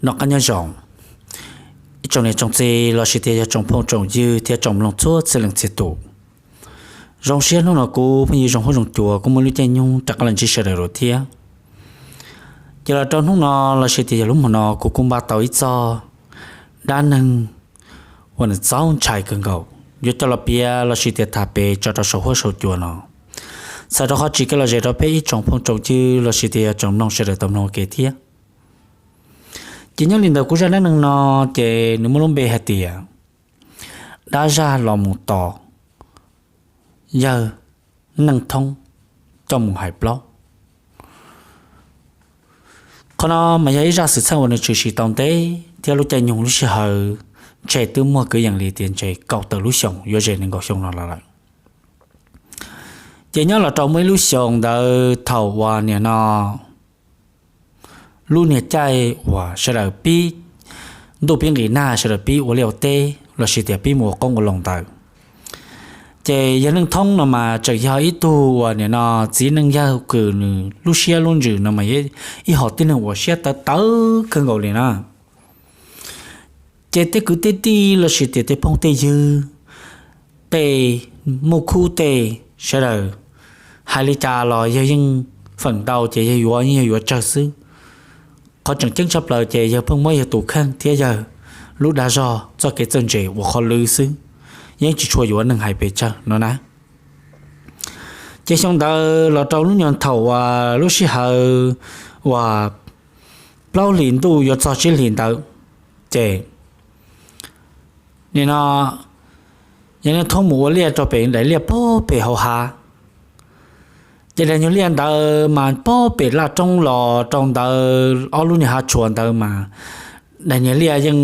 Noj qab nyob zoo, ib tsoom niam tsoom txiv los sis tias yog tsoom phooj tsoom ywg thiab tsoom mloog txhua txhia leej txhia tus. Zoo siab hnub no kuv pheej yig zoo huab zoo cua kuj muaj lub caij nyoog rov qab los ntsib sawv daws dua thiab. Ces los rau hnub no los sis tias yog lub hmo no kuv kuj npaj tau ib txoj dab neeg uas nws txaus ntshai kawg nkaus yuav coj los piav los sis tias tham pem tso rau saum huab saum cua no, txhawm rau qhov tsis kev lom zem rau peb ib tsoom phooj tsoom ywg los sis tias yog tsoom mloog sawv daws tau mloog ua ke thiab. Ces nyob li ntawd kuv zaj dab neeg no ces nws muaj lub npe hais tias dab zaj los mus tos yawg Neej Thoob coj mus hais plaub. Qhov no mas yog ib zaj xwm txheej uas nws tshwm sim tau ntev thiab lub caij nyoog lub sij hawm ntshe twb muaj kwv yees li tias ntshe kaum tawm lub xyoos yuav ze nees nkaum xyoo no los lawm. Ces nyob los rau muaj ib lub xyoos ntawd thaum uas nim no lub niag caij uas sawv daws pib ntuj pib nqis nag sawv daws pib ua liaj ua teb los sis tias pib mus ua qoob ua loo ntawd, ces yawg Neej Thoob no mas tseem yog ib tug uas nim no txiv neej yawg kws nws lub siab lub ntsws no mas ib hom tib neeg uas siab tawv tawv kawg nkaus li na. Ces tej kwv tej tij los sis tias tej phooj tej ywg, tej muaj khub tej, sawv daws hais li cas los yawg yeej feem ntau ces yawg yuav yeej yog yuav tsawg xwb. Qhov tseem ceeb tshaj plaws ces yawg pheej muab yawg tus kheej thiab yawg lub dag zog txoj kev txawj ntse ua qhov lwv xwb, yeej tsis tshua yuav neeg hais pes tsawg no na. Ces xyoo ntawd los rau lub nyuag thaum uas lub sij hawm uas plaub hlis ntuj yuav txog tsib hlis ntawd, ces nim no yawg Neej Thoob mus ua liaj rau pem daim liaj pem hauv hav. Ces daim nyuag liaj ntawd mas pem laj roob los rau ntawd ob lub niag hav tsuas ntawd mas daim niag liaj yeej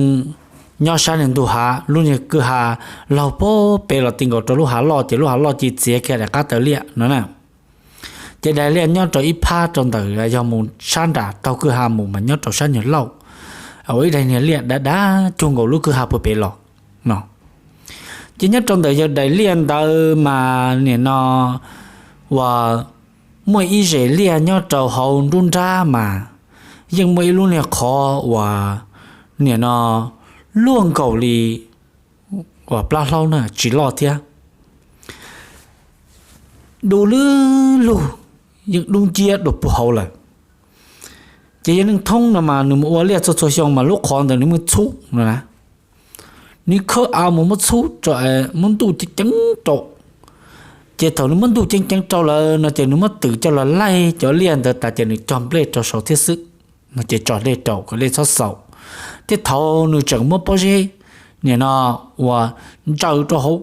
nyob sab niag ntug hav, lub niag kwj ha laug pem los ti nkaus rau lub hav loj ces lub hav loj cia txiav kiag daim qab taw liaj no na. Ces daim liaj nyob rau ib phab rau ntawm yog mus sab nram taug kwj ha mus mas nyob rau sab niag lauj, ua ib daim niag liaj dav dav cuag nkaus lub kwj ha puag pem los no. Ces nyob rau ntawm yawg daim liaj ntawd mas nim no uas muaj ib zes liaj nyob rau hauv nruab nrab mas yeej muaj ib lub niag qhov uas nim no luaj nkaus li uas plab hlaub na tsis loj thiab, du lug lug, yeej dub nciab dua puag hauv lawm. Ces yawg Neej Thoob no mas nws mus ua liaj txhua txhua xyoo mas lub qhov ntawd nws muaj txhub no na, nws khawb av mus muab txhub, muab ntuj ceev ceev rau. Ces thaum nws muab ntuj ceev ceev rau lawm no ces nws muab twm coj los laij cov liaj ntawd tas ces nws cog nplej rau saud thiab xwb no ces tso dej rau kom dej txhob xaus. Thiab thaum nws tseem muab pob zeb nim no uas ntsaws rau hauv,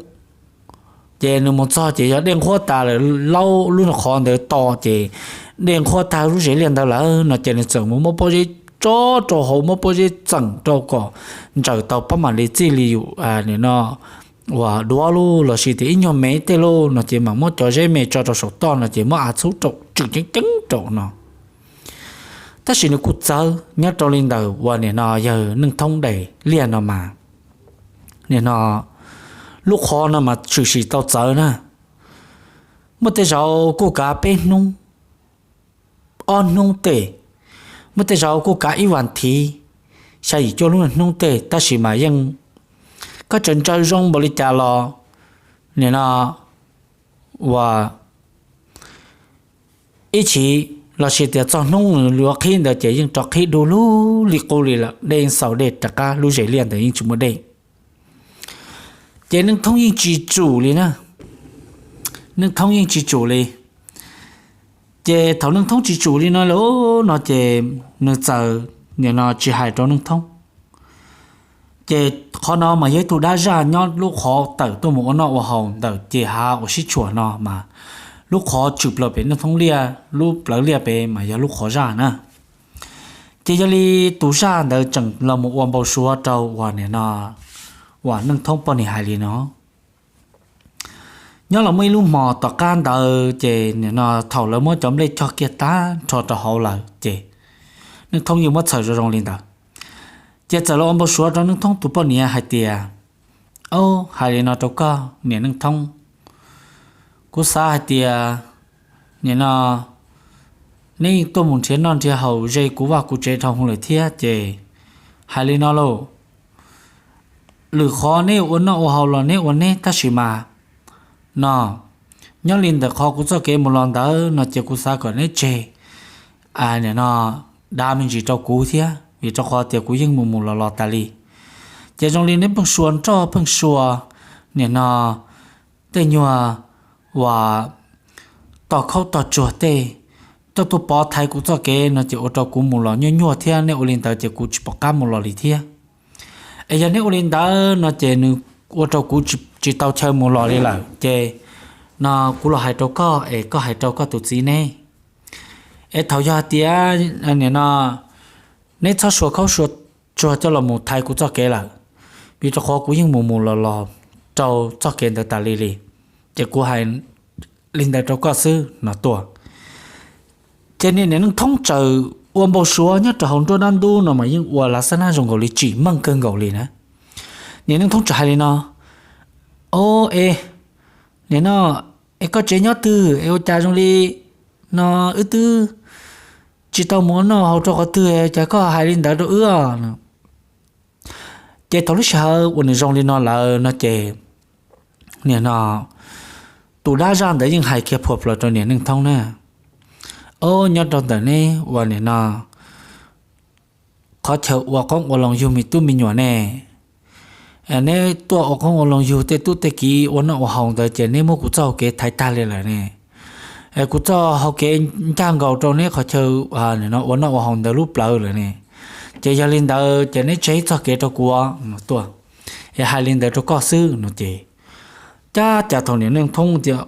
ces nws mus txog ces yog dej nqhuab tas lawm, laub lub qhov ntawd to ces dej nqhuab tag lub zes liaj ntawd lawm no ces nws txawm mus muab pob zeb tso rau hauv, muab pob zeb txeem rau kom ntsaws tau pab mam li txij li yus nim no uas duab lub los sis tias ib nyuag me tej lub no ces mam muab cov zeb me tso rau saum toj no ces muab av txhub rau tswm ceev ceev rau no. Tab sis nws kuj txawv nyob rau li ntawm uas nim no yawg Neej Thoob daim liaj no mas nim no lub qhov no mas tshwm sim tau txawv na. Muaj tej zaum kuj kav peb hnub, ob hnub tej, muaj tej zaum kuj kav ib vas thiv, xya yim cuaj lub hnub tej, tab sis mas yeej koj tseem ntsaws zoo npaum li cas los nim no uas ib chim los sis tias txog hnub yuav qhib ntawd ces yeej rov qhib du lug li qub li lawm, dej yeej xaus dej rov qab, lub zes liaj ntawd yeej tsis muaj dej. Ces Neej Thoob yeej tsis tsum li na, Neej Thoob yeej tsis tsum li. Ces thaum Neej Thoob tsis tsum li no lawm no ces nws txawm nim no tsis hais rau Neej Thoob. Ces qhov no mas yog ib tug dab zaj nyob lub qhov tawm tuaj mus ua noj ua haus ntawm ces hav uas sib tshuam no mas lub qhov tshwm plaws pem Neej Thoob liaj, lub plawv liaj pem mas yog lub qhov zaj na. Ces yog li tus zaj ntawd tseem los mus ua npau suav rau uas nim no uas Neej Thoob poj niam hais li no. Nyob los muaj ib lub hmo tom qab ntawd ces nim no thaum lawv muab cov nplej cog kiag tag nrho rau hauv lawm ces Neej Thoob yeej muab txhaws zoo zoo li ntawd. Ces txawm los ua npau suav rau Neej Thoob tus poj niam hais tias, Au, hais li no rau koj niam Neej Thoob, kuv xav hais tias nim no neb tuaj mus nrhiav noj nrhiav haus ze kuv vaj kuv tsev dhau hwv lawm thiab ces hais li no lauj, lwm qhov neb ua noj ua haus los neb ua neb tab sis mas no, nyob li ntawm qhov kuv txoj kev mus los ntawd no ces kuv xav kom neb tseg, nim no, dav me ntsis rau kuv thiab vim rau qhov tias kuv yeej mus mus los los tas li. Ces zoo li neb pheej sua nroj pheej sua, nim no, tej nyuag uas tog khaub tog tsuag tej, coj tuaj pov thaiv kuv txoj kev no ces ua rau kuv mus los nyuaj nyuaj thiab, nej ua li ntawd ces kuv tsis pom qab mus los li thiab. Es yog neb ua li ntawd no ces nws ua rau kuv tsis tau chaw mus los li lawm ces no kuv los hais rau koj es koj hais rau koj tus txiv neb. Es thaum yog tias nim no neb txhob sua khaub sua tsuag coj los mus thaiv kuv txoj kev lawm, vim rau qhov kuv yeej mus mus los los rau txoj kev ntawd tas li li, ces kuv hais li ntawd rau koj xwb no tuaj. Ces niam neej thoob txawm ua npau suav nyob rau hauv nruab dab ntub no mas yeej ua lav xab nab zoo nkaus li tsim meej kawg nkaus li na. Niam neej thoob txawm hais li no, o, e, nim no, es koj tsev nyob twg es ua cas zoo li no wb twb tsis tau mus ua noj haus rau qhov twg cas koj hais li ntawd rau wb os? Ces thaum lub sij hawm uas nws zoo li no lawm no ces nim no tus dab zaj ntawd yeej hais kiag phua plaws rau niam neej thoob na, o, nyob rau ntawm neb uas nim no qhov chaw ua qoob ua loo yug me tub me nyuam ne, neb tuaj ua qoob ua loo yug tej tub tej kiv ua noj ua haus ntawd ces neb muab kuv txoj hau kev thaiv tag li lawm ne. Kuv txoj hau kev ncaj nkaus rau neb qhov chaw ua noj ua haus ntawd lub plawv lawm ne. Ces yog li ntawd ces neb tseg ib txoj kev rau kuv no tuaj, es hais li ntawd rau koj xwb no ces cab cas thaum niam neej thoob tias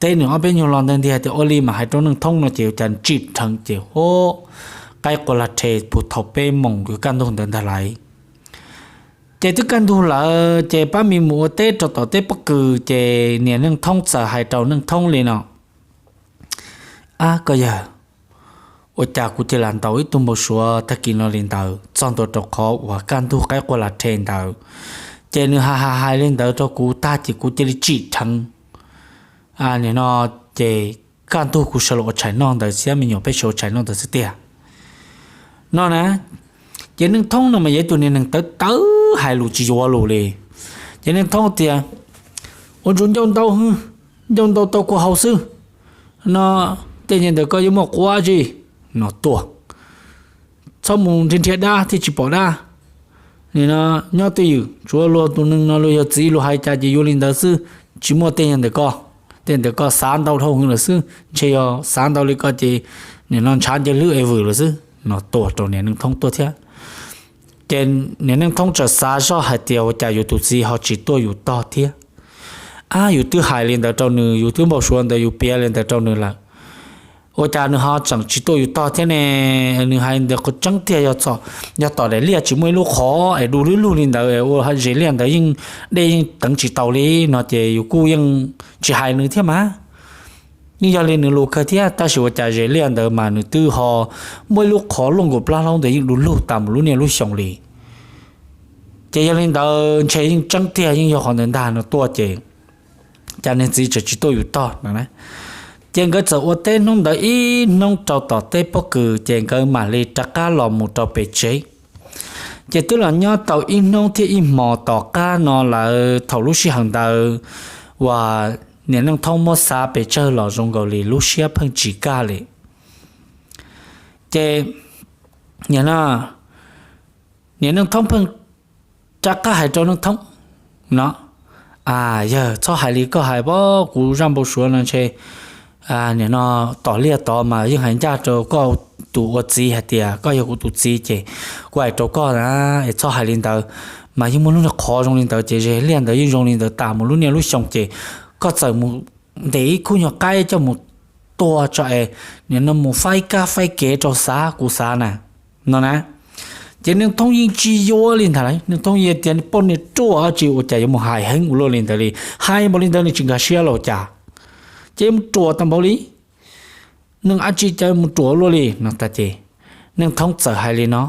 teb nws ob peb nyuag lo ntawd ntiag tias ua li mas hais rau neej thoob no ces ua cas tsim dheev ces hu qaib qua lag rhe puag thaum peb moos yuav kaj ntug ntawd ntag lauj. Ces twb kaj ntug lawm ces pab me mus ua teb rau tom teb pob kws ces niam neej thoob txawm hais rau neej thoob li no, ab koj yawg, ua cas kuv cia li ntaus ib tug npau suav tag kis no li ntawd txog ntua rau qhov uas kaj ntug qaib qua lag rhe ntawd, ces nws hais hais hais li ntawd rau kuv tag ces kuv cia li tsim dheev, nim no ces kaj ntug kuv sawv los ua tshais noj ntawd xwb, me nyuam peb sawv ua tshais noj ntawd xwb tiag no na. Ces neej thoob no mas yog ib tug niag neeg tawv tawv hais lus tsis yuav lus li. Ces neej thoob tias, ua ntsuas ncauj ntau, ncauj ntau tau kua haus xwb no, tej nyuag ntawm koj yuav muaj quav tsi no tuaj, txhob mus nrhiav nrhiav dab thiaj tsis pom dab. Nim no nyob twj ywm, tsuav luag tus neeg no luag yog txiv luag hais cas ces yuav li ntawd xwb, tsis muaj tej nyuag ntawm koj. Tej ntawm koj xav ntau dhau heev lawm xwb, ntshe yog xav ntau li koj ces nim no ntshav nce lwb es vwm lawm xwb no tuaj rau niam neej thoob tuaj thiab. Ces niam neej thoob txawm xav zoj hais tias ua cas yus tus txiv ho tsis tuaj yus tog thiab. Ab, yus twb hais li ntawd rau nws, yus twb npau suav ntawd yus piav li ntawd rau nws lawm, ua cas nws ho tseem tsis tuaj yus tog thiab ne? Nws hais ntawd qhov tseeb tiag, yog tom daim liaj tsis muaj ib lub qhov es du lug lug li ntawd es ua zes liaj ntawd yeej, dej yeej teev tsis tau li no ces yus kuj yeej tsis hais nws thiab mas. Yeej yog li nws lus kawg thiab, tab sis ua cas zes liaj ntawd mas nws twb ho muaj ib lub qhov luaj nkaus plab hlaub ntawd yeej du lug tas mus lub niaj lub xyoo li. Ces yog li ntawd ntshe yeej tseeb tiag, yeej yog qhov ntawd ntag no tuaj ces cas niag txiv tseem tsis tuaj yus tog no. Ces nkawd txawm ua teb hnub ntawd ib hnub rau tom teb pob kws ces nkawd mam li rov qab los mus rau pem tsev. Ces twb los nyob tau ib hnub thiab ib hmos tom qab no lawm, thaum lub sij hawm ntawd uas niam neej thoob muab xav pes tsawg los zoo nkaus li lub siab pheej tsis kaj li. Ces nim no niam neej thoob pheej rov qab hais rau neej thoob no, a, yawg, txhob hais li koj hais pob, kuv zaj npau suav no ntshe nim no tom liaj tod mas yeej hais ncaj rau koj tus ua txiv hais tias koj yog kuv tus txiv ces kuv hais rau koj na, es txhob hais li ntawd. Mas yeej muaj lub niag qhov zoo li ntawd ces zes liaj ntawd yeej zoo li ntawd tas mus lub niaj lub xyoo ces koj txawm mus ntes ib khub nyuag qaib coj mus tua tso es nim no mus faib kab faib kev rau xav kuv xav na no na. Ces neej thoob yeej tsis yuav li ntag lauj, neej thoob yeej tias poj niag ruam dab tsi ua cas yuav mus hais heev ua luaj li ntawd li, hais npaum li ntawd nws tsis nkag siab los cas, ces yuav mus ruam tau npaum li, neeg dab tsi cas mus ruam luaj li no tas ces neej thoob txawm hais li no,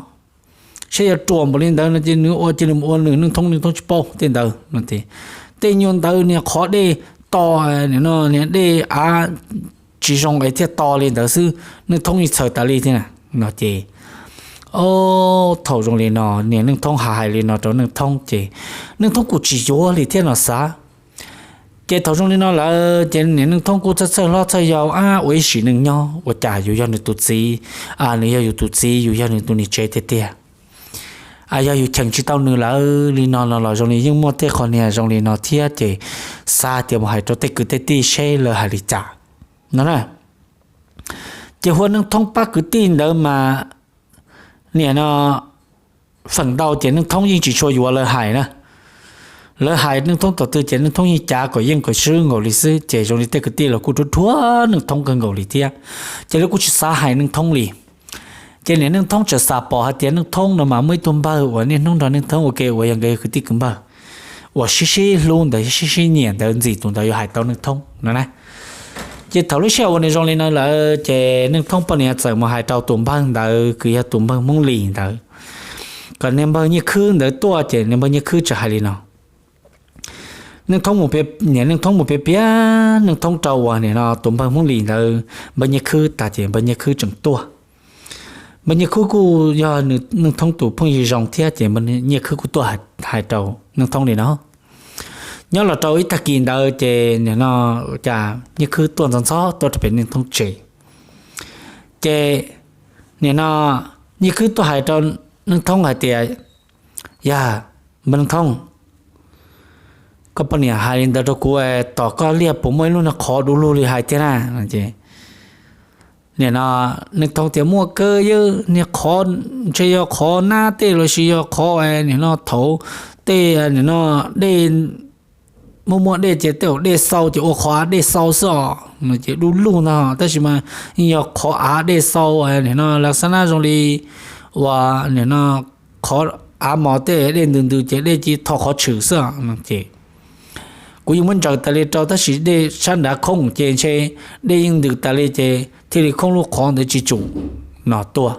saib yog ruam npaum li ntawd no ces nws ua cia li mus ua nws, neej thoob neej thoob tsis paub tej ntawd no. Tej nyuag ntawd niag qhov dej to, nim no niag dej av tsis zoo es thiaj to li ntawd xwb, neej thoob yeej txhawj tas li thiab na no ces Ob, thaum zoo li no niam Neej Thoob hais li no rau Neej Thoob ces Neej Thoob kuj tsis yuav li thiab no xav. Ces thaum zoo li no lawm ces niam Neej Thoob kuj txhawj txhawj hlob txhawj yau, ab, ua ib sim neej nyob ua cas yus yog nws tus txiv, nws yog yus tus txiv, yus yog nws tus niam tsev tiag tiag. Yog yus cheem tsis tau nws lawm li no no los zoo li yeej muaj tej qhov niag zoo li no thiab ces xav tias mus hais rau tej kwv tej tij seb lawv hais li cas no na. Ces hu ua Neej Thoob pab kwv tij ntawd mas niam no feem ntau ces Neej Thoob yeej tsis tshua yuav lawv hais na. Lawv hais Neej Thoob thaum twg ces Neej Thoob yeej cav kom yeej kom swb nkaus li xwb ces zoo li tej kwv tij los kuj dhuav Neej Thoob kawg nkaus li thiab. Ces lawv kuj tsis xav hais Neej Thoob li. Ces niam Neej Thoob txawm xam pom hais tias Neej Thoob no mas muaj ib tug npawg uas niaj hnub nrog Neej Thoob ua ke uas yog nkawd yog kwv tij kwv npawg, uas sib sib hlub ntawd sib sib nyiam ntawd ntxim tus ntawd yuav hais tau Neej Thoob no na. Ces thaum lub sij hawm uas nws zoo li no lawm ces Neej Thoob poj niam txawm mus hais rau tus npawg ntawd kws yog tus npawg Hmoob Lis ntawd, kom niag npawg Nyiaj Khwb ntawd tuaj ces niag npawg Nyiaj Khwb txawm hais li no. Neej Thoob mus, niam Neej Thoob mus piav piav Neej Thoob rau uas nim no tus npawg Hmoob Lis ntawd npawg Nyiaj Khwb tas ces npawg Nyiaj Khwb tseem tuaj. Npawg Nyiaj Khwb kuj yog Neej Thoob tus phooj ywg zoo thiab ces npawg Nyiaj Khwb kuj tuaj hais rau Neej Thoob li no. Nyob los rau ib tag kis ntawd ces nim no cas Nyiaj Khwb tuaj ntxov ntxov tuaj rau pem Neej Thoob tsev. Ces nim no Nyiaj Khwb tuaj hais rau Neej Thoob hais tias, yog npawg Neej Thoob, koj poj niam hais li ntawd rau kuv, tom koj liaj puas muaj ib lub niag qhov du lug li hais thiab na? Nim no Neej Thoob tias muaj kawg, yog niag qhov ntshe yog qhov nab tej los sis yog qhov nim no thaum tej nim no dej, muaj muaj dej ces tej zaum dej xau ces ua qhov av dej xau xwb os no ces du lug ntag tab sis mas yeej yog qhov av dej xau nim no las xab nab zoo li uas nim no qhov av mos tej dej ntws ntws ces dej cia li tho qhov tshwm xwb no ces kuv yeej muab ntsaws tas li rau tab sis dej sab nrad khoom ces ntshe dej yeej ntws tas li ces thiaj li khoom lub qhov ntawd tsis tsum no tuaj.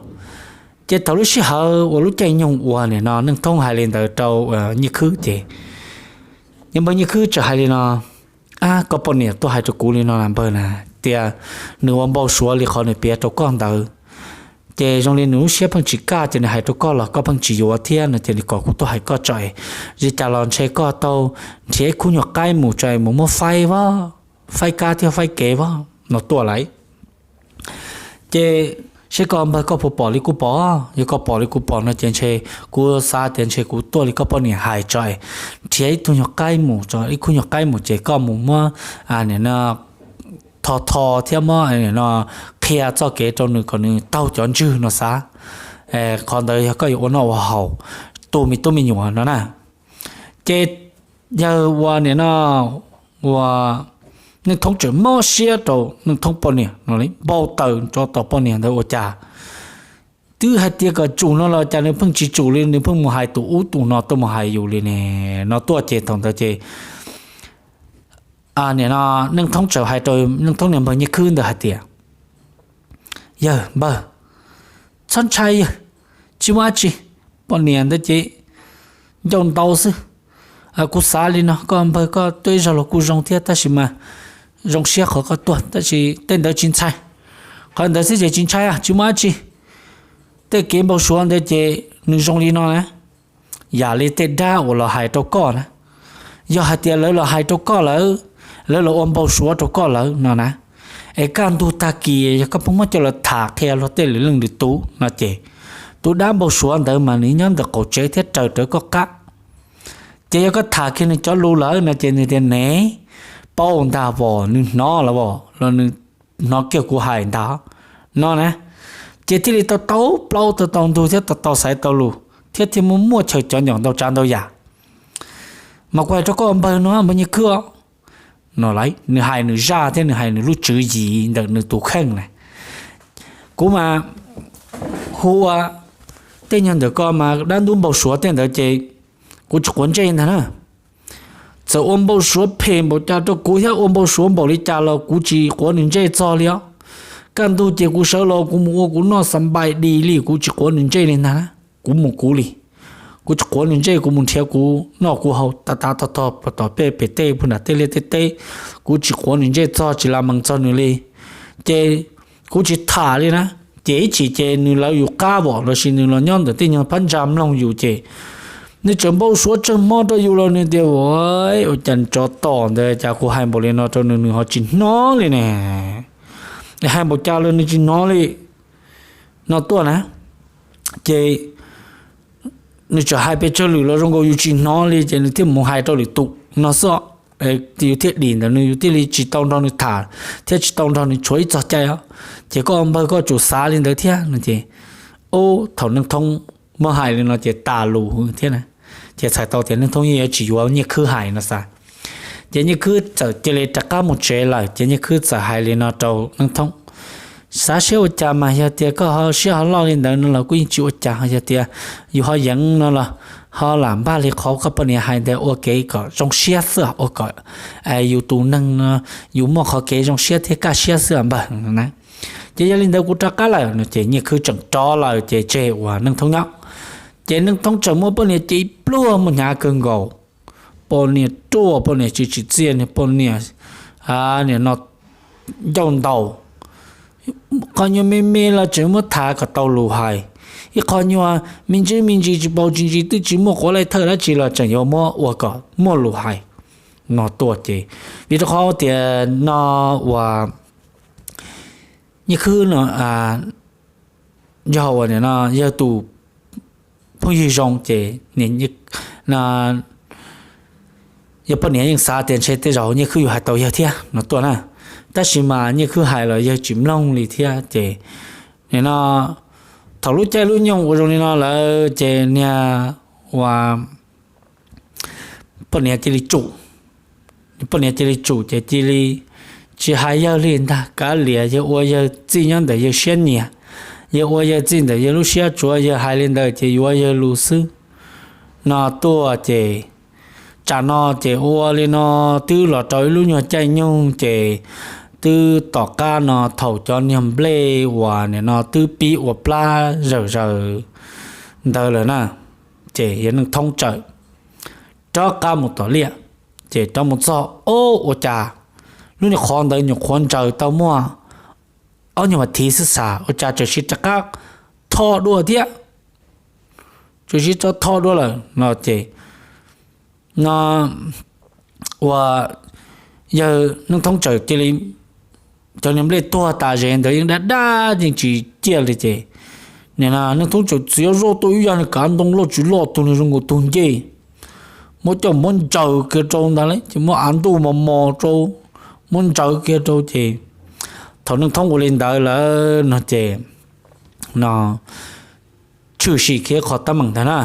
Ces thaum lub sij hawm uas lub caij nyoog uas nim no Neej Thoob hais li ntawd rau Nyiaj Khwb ces niag npawg Nyiaj Khwb txawm hais li no, ab, koj poj niam tuaj hais rau kuv li no na npawg na, tias nws ua npau suav li qhov nws piav rau koj ntawd. Ces zoo li nws lub siab pheej tsis kaj ces nws hais rau koj los koj pheej tsis yuav thiab no ces nws kom kuv tuaj hais koj tso es li cas los ntshe koj tau nrhiav ib khub nyuag qaib mus tso es mus muab faib, faib kab thiab faib kev no tuaj lawm. Ces seb koj npawg koj puas pom li kuv pom, yog koj pom li kuv pom no ces ntshe kuv xav tias ntshe kuv tuaj li koj poj niam hais tso es nrhiav ib tug nyuag qaib mus, ib khub nyuag qaib mus ces koj mus muab nim no tho tho thiab muab nim no qhia txoj kev rau nws kom nws taug cov ntswg no xav. Qhov ntawd yog koj yuav ua noj ua haus tu me tub me nyuam no na. Ces yawg uas nim no uas Neej Thoob tseem mob siab rau Neej Thoob poj niam no li npau taws rau tom poj niam ntawd ua cas twb hais tias kom tsum no los cas nws pheej tsis tsum li, nws pheej mus hais tus ub tus no tuaj mus hais yus li ne no tuaj ces thaum ntawd ces nim no Neej Thoob txawm hais rau Neej Thoob niag npawg Nyiaj Khwb ntawd hais tias, yawg npawg, txhob ntshai yawg, tsis muaj dab tsi, poj niam ntawd ces ncauj ntau xwb. Kuv xav li no, koj npawg koj tuaj ib zaug los kuj zoo thiab tab sis mas zoo siab qhov koj tuaj tab sis tej ntawd tsis ntshai. Qhov ntawd xwb ces tsis ntshai, tsis muaj dab tsi. Tej kev npau suav ntawd ces nws zoo li no na, yam li tej dab uas los hais rau koj na, yog hais tias lawv los hais rau koj lawm, lawv los ua npau suav rau koj lawm no na, es kaj ntug tag kis yog koj pheej muab coj los tham qhia luag tej lwm leej lwm tus no ces tus dab npau suav ntawd mas nws nyob ntawm qaum tsev thiab raws rawv koj qab. Ces yog koj tham kiag nws cov lus lawm no ces nws tias ne, paub ntag vos, nws hnov lawm vos los nws hnov kiag kuv hais ntag no na. Ces thiaj li tau tau plaub tau tau ntug thiab tau tau xaiv tau lus thiab thiaj muaj muaj chaw cov ncaum ntau tsav ntau yam. Mas kuv hais rau koj npawg no, npawg Nyiaj Khwb no, nws hais nws zaj thiab nws hais nws lub tswv yim ntawm nws tus kheej na. Kuv mas hu ua tej nyuag ntawm ko mas dab ntub npau suav tej ntawd ces kuv tsis quav ntsej ntag na. Txawm ua npau suav phem npaum cas rau kuv thiab ua npau suav npaum li cas los kuv tsis quav nws ntsej txog li os. Kaj ntug ces kuv sawv los kuv mus ua kuv noj xa npai di li kuv tsis quav nws ntsej li ntag na. Kuv mus kuv li, kuv tsis quav nws ntsej, kuv mus nrhiav kuv noj kuv haus tav tav tog tog tom pej pem tej puag nram tej liaj tej teb. Kuv tsis quav nws ntsej txog tsis la mees txog nws li. Ces kuv tsis tham li na, ces ib chim ces nws lawv yus qab vom lossis nws los nyob ntawm tej nyuag phab ntsa mloog yus ces nws tseem npau suav tsawg hmo rau yus los nws tias, Ua, ua cas tsov tom ntawd cas kuv hais npaum li no rau nws nws ho tsis hnov li ne? Hais npaum cas los nws tsis hnov li no tuaj na. Ces nws txawm hais pes tsawg lwm los zoo nkaus yus tsis hnov li ces nws thiaj mus hais rau lwm tus no xwb. Yus thiaj dim ntawm nws, yus thiaj li tsis tau nrog nws tham thiab tsis tau nrog nws tshuav ib txog caij os. Ces koj npawg koj tsum xav li ntawd thiab no ces, ub, thaum Neej Thoob muab hais li no ces tas lus thiab na. Ces txhais tau tias Neej Thoob yeej yuav tsis yuav Nyiaj Khwb hais no xav. Ces Nyiaj Khwb txawm cia li rov qab mus tsev lawm ces Nyiaj Khwb txawm hais li no rau Neej Thoob, Xav seb ua cas mas yog tias koj ho siab ho loj li ntawd no los kuj yeej tsis ua cas, ho yog tias yus ho yeev no los ho lam npaj li qhov koj poj niam hais ntawd ua kev kom zoo siab xwb, ua kom yus tus neeg no yus muaj qhov kev zoo siab thiab kaj siab xwb npawg na. Ces yog li ntawd kuv rov qab lawm no ces Nyiaj Khwb tseem rov lawm ces tseg uas Neej Thoob nyob. Ces Neej Thoob tseem muab poj niam cev pluag mus hnyav kawg nkaus. Poj niam ruaj, poj niam tsis tsim txiaj, niag poj niam nim no ncauj ntaus. Qhov nyuag me me los tseem muab thav kom tau lus hais, ib qhov nyuag me ntsis me ntsis tsis paus tsis ntsis twb tsis muaj quav laij thawj dab tsi los tseem yuav muab ua kom muaj lus hais no tuaj ces, vim rau qhov tias no uas Nyiaj Khwb no yog uas nim no yawg tus phooj ywg zoo ces yawg poj niam yeej xav tias ntshe tej zaum Nyiaj Khwb yuav hais tau yawg thiab no tuaj na. Tab sis mas Nyiaj Khwb hais los yawg tsis mloog li thiab ces nim no thaum lub caij lub nyoog ua zoo li no lawm ces niag uas poj niam cia li tsum. Poj niam cia li tsum ces cia li tsis hais yawg li ntag, kav liam yawg ua yawg txij nyob ntawm yawg siab nyiam, yawg ua yawg txij ntawm yawg lub siab tsuav yawg hais li ntawd ces yuav yawg lus xwb no tuaj ces, tsam no ces ua li no twb los rau ib lub nyuag caij nyoog ces twb tom qab no thaum cov niag nplej uas nim no twb pib ua plab zawm zaws ntawd lawm na, ces yawg Neej Thoob txawm rov qab mus tom liaj. Ces rov mus txog, o, ua cas lub niag qhov ntawd nyuam qhuav ntsaws tau muaj ob nyuag vas thiv xwb xas ua cas txawm sis rov qab tho dua thiab. Txawm sis rov tho dua lawm no ces no ua yawg Neej Thoob txawm cia li, cov niag nplej tuag tas zes ntawd yeej dab dab yeej tsis ciaj li ces nim no Neej Thoob txawm txiav zoj tuaj ib yam niag kav ntoo loj tsis loj tug niag zoo nkaus tug ncej, muab coj muab ntsaws kiag rau ntag lauj, ces muab av ntuj mos mos rau, muab ntsaws kiag rau ces thaum Neej Thoob ua li ntawd lawm no ces no tshwm sim kiag qhov teeb meem ntag na.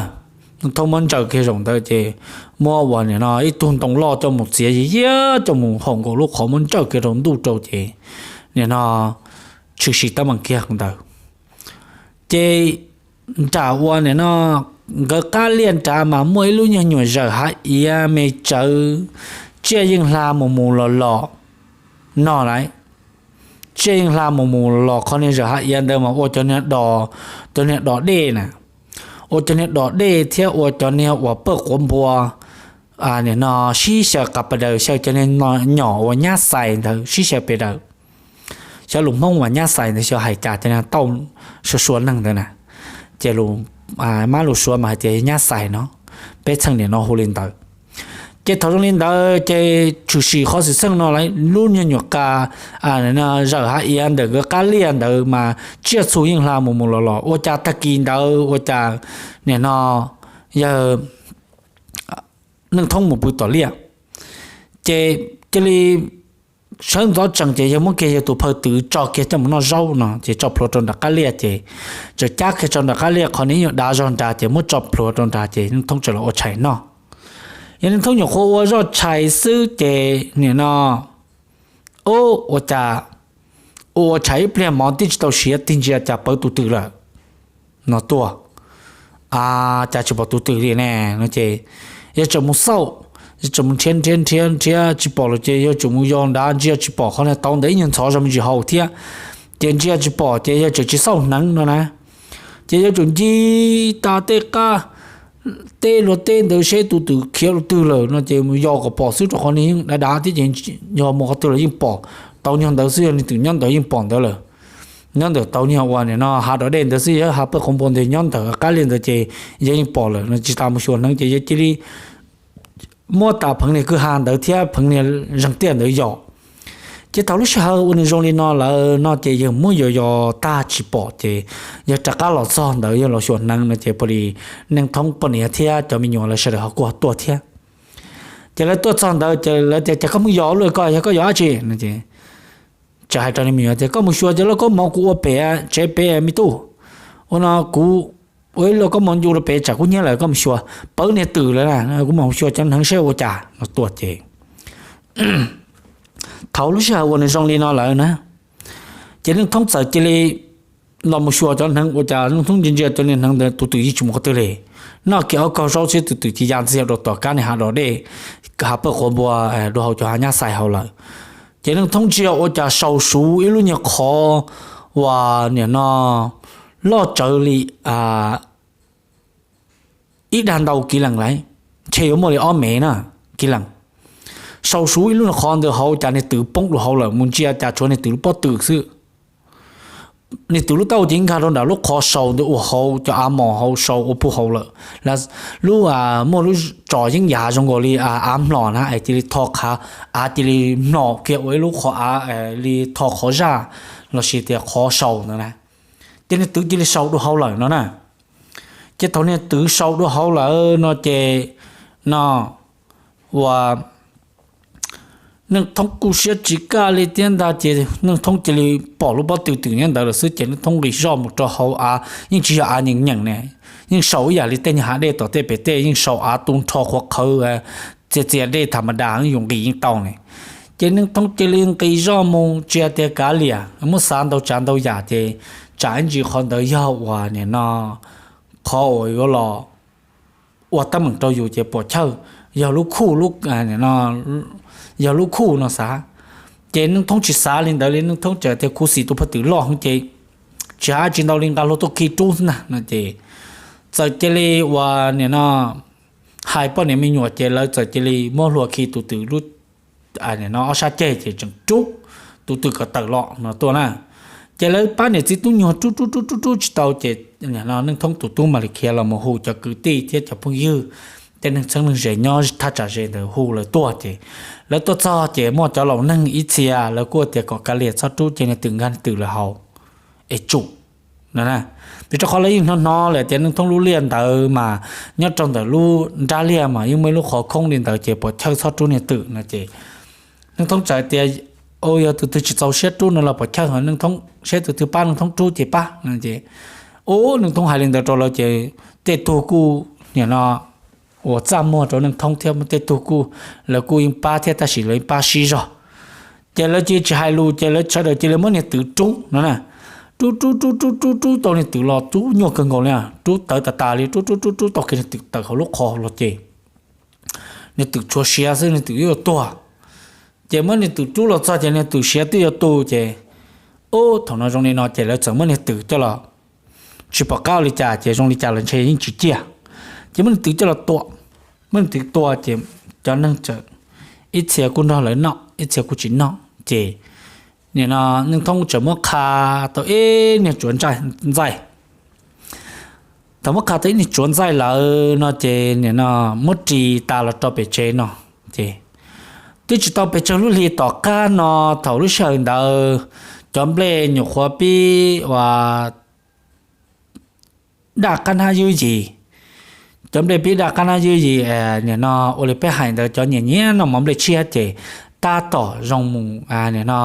Neej Thoob muab ntsaws kiag zaum ntawd ces muab uas nim no ib tug ntoo loj coj mus txiav yiag coj mus haum nkaus lub qhov muab ntsaws kiag rau ntuj rau ces nim no tshwm sim teeb meem kiag ntawd. Ces nram uas nim no nkawd qab liaj nrad mas muaj ib lub nyuag nyuam zawm hav iav me tsawv, tsiaj yeej hla mus mus los los no lauj. Tsiaj yeej hla mus mus los los qhov niag zawm hav iav ntawd mas ua cov niag dos, cov niag dos dej na, ua cov niag dos dej thiab ua cov niag uas pawj quav npua nim no sib xyaw qas pas daws, xyaw cov niag nyom uas nyab xais ntawd sib xyaw pes daws. Xyov lus Hmoob uas nyab xais ntawd xyov hais cas, cov niag tauj sua sua neeg ntawd na, ces lus, mab lus Suav mas hais tias nyab xais no, peb txheej nim no hu li ntawd. Ces thaum zoo li ntawd ces tshwm sim qhov xwm txheej no lawm, lub nyuag nyuam qas zawm hav iav ntawm nkawd qab liaj ntawd mas tsiaj txhu yeej hla mus mus los los, ua cas tag kis ntawd ua cas nim no yawg Neej Thoob mus pw tom liaj, ces cia li sawv ntxov tsees ces yawg muab kiag yawg tus phaw twv tso kiag coj mus noj zaub no ces tso plhuav rau nram qab liaj ces txawm cab kiag tso nram qab liaj qhov niag nyuag dav zog nrad ces muab tso plhuav rau nrad ces Neej Thoob txawm los ua tshais noj. Yawg Neej Thoob nyuam qhuav ua zoj tshais xwb ces nim no ub, ua cas ua ua tshais ib pliag mov twb tsis tau siav tig ntsia cas pawv tus twm lawm no tuaj. A, cas tsis pom tus twm li ne no ces yawg tseem mus xauj, yawg tseem mus nrhiav nrhiav nrhiav nrhiav tsis pom lawm ces yawg tseem mus yos nrad ntsia tsis pom qhov niag tauv ntawd ib nyuag ntxhov zog me ntsis hauv thiab. Ces ntsia tsis pom ces yawg tseem tsis xauj hneev no na. Ces yawg tseem ncig tas tej qab teb luag teb ntawd seb tus twm khiav rau twg lawm no ces mus yos kom pom xwb rau qhov niag yeej dav dav thiab ces yog mus qhov twg los yeej pom, tau nyuag ntawd xwb yog niag twm nyob ntawd yeej pom ntawd lawm. nyob ntawm tau niag uas nim no hav dov dej ntawd xwb, yog hav pawg qhov npua ntawd nyob ntawm qab liaj ntawd ces yog yeej pom lawm no, tsis tas mus xyuas hneev ces yog cia li muab tas pheev niag kwj ha ntawd thiab pheev niag zeeg tiaj ntawd yom. Ces thaum lub sij hawm uas nws zoo li no lawm no ces yawg muab yos yos tag tsis pom ces yawg rov qab los txog ntawd yawg los xyuas hneev no ces pom li Neej Thoob poj niam thiab cov me nyuam lawv sawv daws ho kuj tuaj thiab. Ces lawv tuaj txog ntawd ces lawv tias, Cas koj mus yos ua luaj ko, yog koj yos dab tsi? Txawm hais rau nws me nyuam tias, Koj mus xyuas cov lauj kaub mov kuv ua pem tsev pem me tub. Ua no kuv ua ib lauj kaub mov ncu rau pem tsam kub hnyiab lawm, koj mus xyuas pawv niag twm lawm na, kuv mam mus xyuas cov hneev seb ua cas no tuaj ces thaum lub sij hawm uas nws zoo li no lawm na, ces Neej Thoob txawm cia li los mus xyuas cov hneev ua cas Neej Thoob ntsia ntsia cov niag hneev ntawd tus twm yeej tsis mus qhov twg li. Noj kiag ob kaug zaub xwb tus twm cia li ya ntxiag rau tom kab niag hav dov dej, hav pawg qhov npua, rau hauv cov hav nyab xais hauv lawm. Ces Neej Thoob ntsia ua cas sau suv ib lub nyuag qhov uas nim no loj tsawv li ib dag ntau kiv lees lawm, ntshe yuav muaj li ob mev na, kiv lees. Sau suv ib lub nyuag qhov ntawd hauv cas niag twm poob rau hauv lawm, mus ntsia cas tshuav niag twm lub pob tw xwb. Niag twm lub taub hau ces nkag rau nram lub qhov sau ntawd ua hauv cov av mos hauv sau ua puag hauv lawm. Lub, muaj lub tsos yeeb yam zoo nkaus li av mlom na es cia li tho qhov av cia li mlom kiag ua ib lub qhov av li tho qhov zaj lossis tias qhov sau ntawd na. Ces niag twm cia li sau dua hauv lawm no na. Ces thaum niag twm sau dua hauv lawm no ces no ua Neej Thoob kuj siab tsis kaj li thiab ntag ces Neej Thoob cia li pom lub pob tw twm nyob ntawd lawm xwb ces Neej Thoob nqis zoj mus rau hauv av, yeej tsis yog av nyeem nyeem ne, yeej sau ib yam li tej nyuag hav dej tom tej pem tej, yeej sau av tu nrho qhuav qhawv, txias txias dej tham ma das yeej yus nqis yeej tau ne. Ces Neej Thoob cia li nqis zoj mus tsis hais tias kav liam muab xav ntau tsav ntau yam ces tsam ib ntsis qhov ntawd yog uas nim no qhov uas yuav los ua teeb meem rau yus ces puas chawj yog lub khuj, yog lub khuj no xav. Ces Neej Thoob tsis xav li ntawd li, Neej Thoob txawm tias khuv xim tus phaj twm loj heev ces tsis hais dab tsi ntau li, nqa hlua tuaj khi rub xwb ntag no ces txawm cia li uas nim no hais poj niam me nyuam ces lawv txawm cia li muab hlua khi tus twm lub no ob sab ceg ces tseem rub tus twm kom tawm los no tuaj na. Ces lawv pab niam txiv tub nyuag rub rub rub rub rub tsis tau ces Neej Thoob tus tub mam li khiav los mus hu cov kwv tij thiab cov phooj ywg, tej neeg txheeb neeg ze nyob thaj tsam ze ntawd hu lawv tuaj ces lawv tuaj txog ces muaj cov laus neeg ib txhia lawv kuj tias kom kav liam txhob rub ces niag twm nkag twm lawm hauv es tsum no. Vim rau qhov lawv yeej hnov hnov lawm tias Neej Thoob lub liaj ntawd mas nyob rau ntawm lub nrab liaj mas yeej muaj ib lub qhov khoob li ntawd ces puas chawj txhob rub niag twm no ces Neej Thoob txawm tias, Yog tus twg tsis txaus siab rub no los puas chawj, Neej Thoob saib tus twg pab Neej Thoob rub ces pab no ces, ub, Neej Thoob hais li ntawd rau lawv ces tej tug kuj nim no uas txaj muag rau Neej Thoob thiab tej tug kuj, lawv kuj yeej pab thiab tab sis lawv yeej pab sib zog. Ces lawv cia li tsis hais lus ces lawv sawv daws cia li muab niag twm rub no na. Rub rub rub rub rub rub tau niag twm los rub nyuaj kawg nkaus li, rub tawv tas tas li, rub rub rub rub tau kiag niag twm tawm hauv lub qhov los ces niag twm tshuav siav xwb niag twm yuav tuag. Ces muab niag twm rub los txog ces niag twm siav twb yuav tu ces, ub, thaum no zoo li no ces lawv txawm muab niag twm coj los, tsis pom qab ua li cas ces zoo li cas los ntshe yeej tsis ciaj. Ces muab niag twm coj los tua, muab niag twm tua ces cov neeg txawm ib txhia kuj nrog lawv noj ib txhia kuj tsis noj ces nim no Neej Thoob txawm muab qha tau ib niag tsuav ntxaij. Thaum muab qha tau ib niag tsuav ntxaij lawm no ces nim no muab ris tas los rau pem tsev no ces twb tsis tau pes tsawg lub hli tom qab no, thaum lub sij hawm ntawd cov nplej nyuam qhuav pib ua daj qab hnab ywb yim. Cov nplej pib daj qab hnab ywb yim, nim no ua li peb hais ntawd cov nyiam nyiam noj mov nplej tshiab ces tab tom zoo mus nim no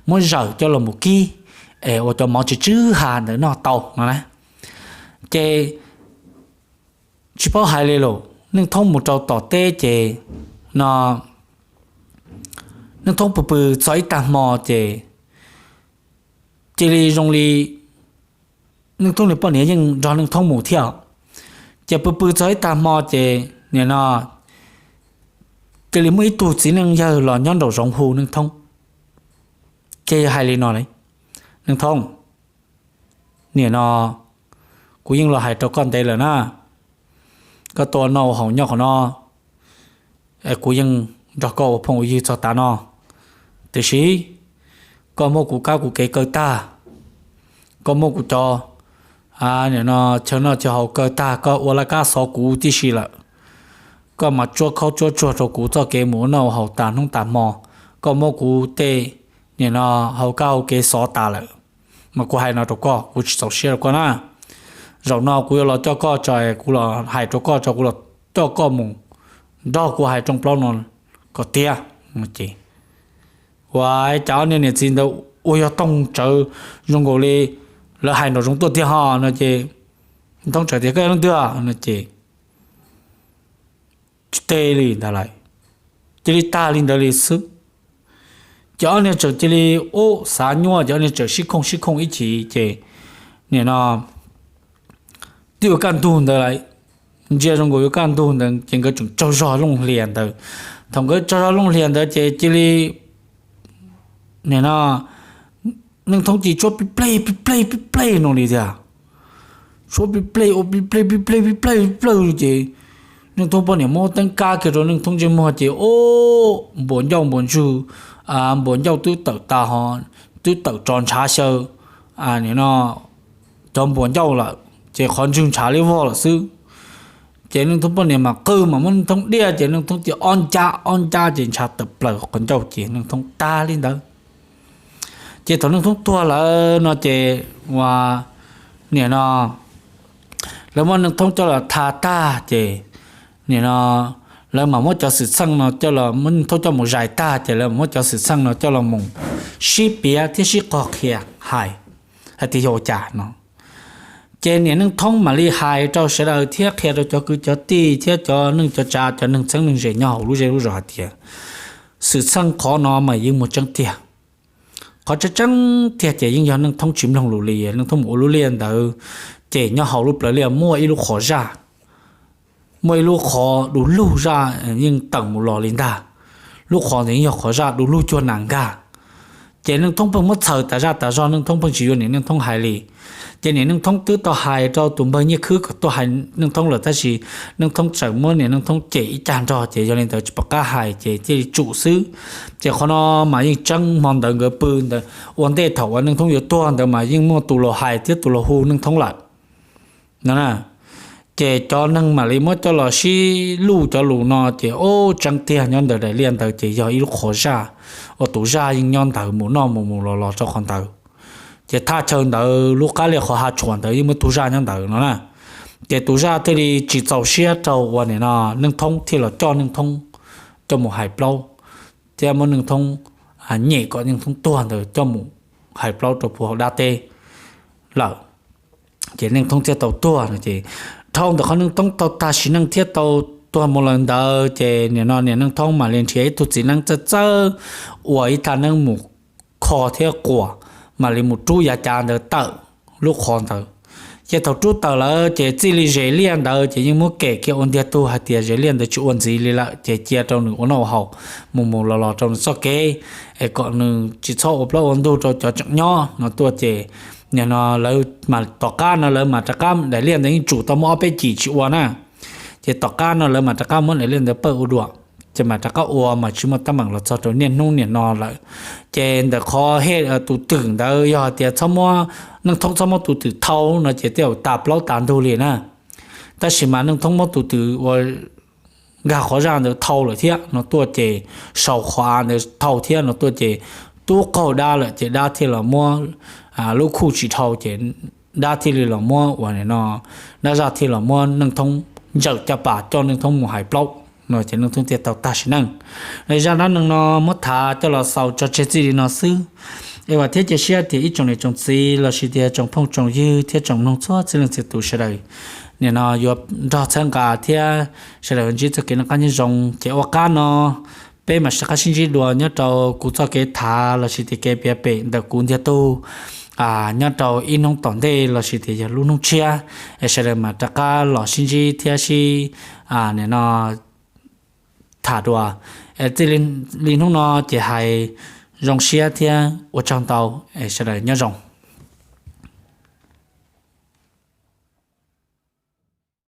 muab zawm coj los mus kib es ua cov mov tsw tsw ha ntawd noj tau no na. Ces tsis paub hais li lawm, Neej Thoob mus rau tom teb ces no Neej Thoob pw pw txog ib tag hmo ces cia li zoo li Neej Thoob niag poj niam yeej nrog Neej Thoob mus thiab. Ces pw pw txog ib tag hmo ces nim no cia li muaj ib tug txiv neej yawg los nyob nraum zoov hu Neej Thoob. Ces yawg hais li no, Neej Thoob, nim no kuv yeej los hais rau koj ntev lawm na, koj tuaj noj ua haus nyob qhov no, kuv yeej nrog koj ua phooj ua ywg txog tav no, tiam sis koj muab kuv kab kuv kev kaw tag. koj muab kuv cov, nim no, chaw noj chaw haus kawg tag, koj ua laj kab xov kuv tib si lawm. Koj mas tsuab khaub tsuab tsuag rau kuv txoj kev mus ua noj ua haus tas hnub tas hmo. Koj muab kuv tej, nim no, hau kab hau kev xov tas lawm. Mas kuv hais no rau koj, kuv tsis txaus siab rau koj na. Zaum no kuv yuav los coj koj tso, kuv los hais rau koj tso, kuv los coj koj mus nrog kuv hais rooj plaub no kom tiav. Ua cas ob niag niam txiv ntawd ua yog toog tsawv zoo nkaus li lawv hais nraum zoov tuaj tiag ho no ces Thoob txawm tias, koj yog leej twg no ces tsis teb li ntawd lawm, cia li tag li ntawd li xwb. Ces ob niag txawm cia li ub xav nyuaj, ces ob niag txawm sib khooj sib khooj ib chim ces nim no twb yuav kaj ntug ntawd lawm, ntsia zoo nkaus yuav kaj ntug ntawd ces nkawd tseem tsaug zog looj hlias ntawd. Thaum nkawd tsaug zog looj hlias ntawd ces cia li nim no Neej Thoob cia li tshuab pib plej pib plej pib plej no li tiag. Tshuab pib plej ua pib plej pib plej pib plej pib plawg ces Neej Thoob poj niam muab teeb kab kiag rau Neej Thoob ntsej muag ces ub, npuas ncauj npuas ntswg, npuas ncauj twb tawm tas ho twb tawm tso ntshav xyaw, nim no cov npuas ncauj lawm ces qhov ntswg ntshav li vog lawm xwb. Ces Neej Thoob poj niam mam qw mam muab Neej Thoob diaj ces Neej Thoob cia ob ncab ob ncab ces ntshav tawm plaws qhov ncauj ces Neej Thoob tag li ntawd. Ces thaum Neej Thoob tuag lawm no ces ua nim no lawv muab Neej Thoob coj los tha tag ces nim no lawv mam muab cov xwm txheej no coj los muab Neej Thoob coj mus zais tag ces lawv mam muab cov xwm txheej no coj los mus sib piav thiab sib qog qhia hais, hais tias yog ua cas no. Ces niam Neej Thoob mam li hais rau sawv daws thiab qhia rau cov kwv cov tij thiab cov neej cov tsav cov neeg txheeb neeg ze nyob hauv lub zej lub zos hais tias xwm txheej qhov no mas yeej muaj tseeb tiag. Qhov tseeb tseeb tiag ces yeej yog Neej Thoob tsis mloog lus li, Neej Thoob mus ua lub liaj ntawd ces nyob hauv lub plawv liaj muaj ib lub qhov zaj, muaj ib lub qhov du lug zaj yeej tawm mus los li ntag. Lub qhov ntawd yeej yog qhov zaj du lug cuag nas nkag. Ces Neej Thoob pheej muab txhaws tas zaj tas zog, Neej Thoob pheej tsis yuav niam Neej Thoob hais li. Ces niam Neej Thoob twb tau hais rau tus npawg Nyiaj Khwb kom tuaj hais Neej Thoob lawm tab sis Neej Thoob txawm muab niam Neej Thoob cem ib cag nrog ces yog li ntawd tsis pom qab hais ces thiaj li tsum xwb. Ces qhov no mas yeej tseeb, hmo ntawd nkawd pw ntawd ua ntej thaum uas Neej Thoob yuav tuag ntawd mas yeej muaj tus los hais thiab tus los hu Neej Thoob lawm no. Ces cov neeg mam li muab coj los sib luj cov lus no ces ub, tseeb tiag nyob ntawm daim liaj ntawd ces yog ib lub qhov zaj uas tus zaj yeej nyob ntawd mus noj mus mus los los rau qhov ntawd. Ces thaj chaw ntawd lub qab liaj qhov hav tshuam ntawd yeej muaj tus zaj nyob ntawd no na. Ces tus zaj thiaj li tsis txaus siab rau uas nim no Neej Thoob thiaj los coj Neej Thoob coj mus hais plaub, thiab muab Neej Thoob nyem kom Neej Thoob tuag ntawd coj mus hais plaub rau puag hauv dab teb lawm. Ces Neej Thoob thiaj tau tuag no ces dhau ntawm qhov Neej Thoob tau tag sim neej thiab tau tuag mus lawm ntawd ces nim no niam Neej Thoob mam li nrhiav ib tug txiv neeb txawj txawj ua ib thaj neeb mus kho thiab quas, mam li mus rub yav cav ntawd tawm lub qhov ntawd. Ces thaum rub tawm lawm ces txij li zes liaj ntawd ces yeej muab kem kiag ua ntiag tug hais tias zes liaj ntawd tsis ua ntxiv li lawm ces cia rau nws ua noj ua haus mus mus los los rau nws txoj kev, es kom nws tsis txhob ua plaub ua ntug rau cov tseem nyob no tuaj ces nim no lawv mas tom qab no lawv mas rov qab, daim liaj ntawd yeej tsum tau muaj ob peb cim tsis ua na. Ces tom qab no lawv mas rov qab muab daim liaj ntawd pawj ua dua, ces mas rov qab ua mas tsis muaj teeb meem los txog rau niaj hnub niam no lawm. Ces ntawm qhov tus twm ntawd yog hais tias txhob muab, Neej Thoob txhob muab tus twm thau no ces tej zaum tas plaub tas ntug li na. Tab sis mas Neej Thoob muab tus twm uas nkag qhov zaj ntawd thau lawm thiab no tuaj ces, sau qhov av ntawd thau thiab no tuaj ces tub qaug dab lawm ces dab thiaj los muab, lub khuj tsis dhau ces dab thiaj li los muab uas nim no, dab zaj thiaj los muab Neej Thoob ntsawm caj pas coj Neej Thoob mus hais plaub no ces Neej Thoob thiaj tau tag sim neej. Zaj dab neeg no muab tham coj los xaus tso tseg txij li no xwb. Es vam thiab cia siab tias ib tsoom niam tsoom txiv lossis tias tsoom phooj tsoom ywg thiab tsoom mloog txhua txhia leej txhia tus sawv daws nim no yuav nrog txhawb nqa thiab sawv daws ntsib txoj kev noj qab nyob zoo. Ces ua qab no peb mam rov qab sib ntsib dua nyob rau kuv txoj kev tham lossis tias kev piav pem ntawm kuv ntiag tug nyob rau ib hnub tom ntej lossis tias yog lub hnub tshiab, es sawv daws mam rov qab los sib ntsib thiab sib, nim no tham dua. Txij li hnub no ces hais zoo siab thiab ua tsaug ntau, es sawv daws nyob zoo.